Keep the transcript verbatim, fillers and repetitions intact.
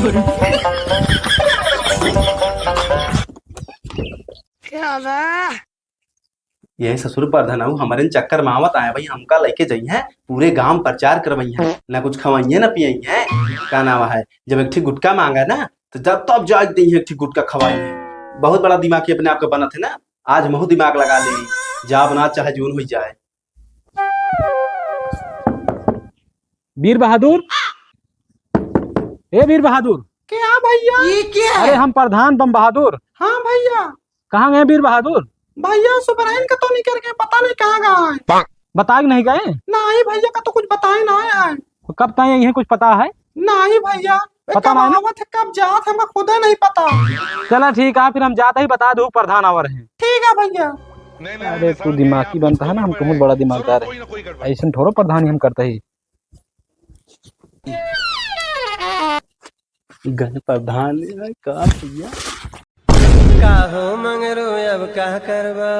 क्या बा? यही ससुर प्रधानऊ हमरे चक्कर में आवत आए भाई, हमका लेके जइहैं, पूरे गांव प्रचार करवइहैं, ना कुछ खवइहैं ना पियइहैं। का नाम है, जब एक ठी गुटखा मांगा ना, तो जब तब जाके दइहैं एक ठी गुटखा खवइहैं। बहुत बड़ा दिमाग ही अपने आप का बनत है ना, आज महू दिमाग लगा ले, जाब ना चाहे जौन हुई जाए। वीर बहादुर, ए वीर बहादुर। क्या भैया? ये क्या है? अरे हम प्रधान बम बहादुर। हाँ भैया। कहाँ गए वीर बहादुर? भैया सुबराइन का तो निकल गए, पता नहीं कहाँ गए। बताए नहीं गए? नहीं भैया का तो कुछ बताए ना आए। तो कब ताई यही कुछ पता है? नहीं भैया, पता कब नहीं ना? आवत है, कब जात है, हमका खुदे नहीं पता। चला ठीक है, फिर हम जाते ही बता दू प्रधान आवर है। ठीक है भैया। अरे तू दिमागी बनता है ना, हम तुम बड़ा दिमागदार है, ऐसे थोड़ो प्रधानी हम करते ही। गए प्रधान है का भैया? का हो मंगरू अब का करबा?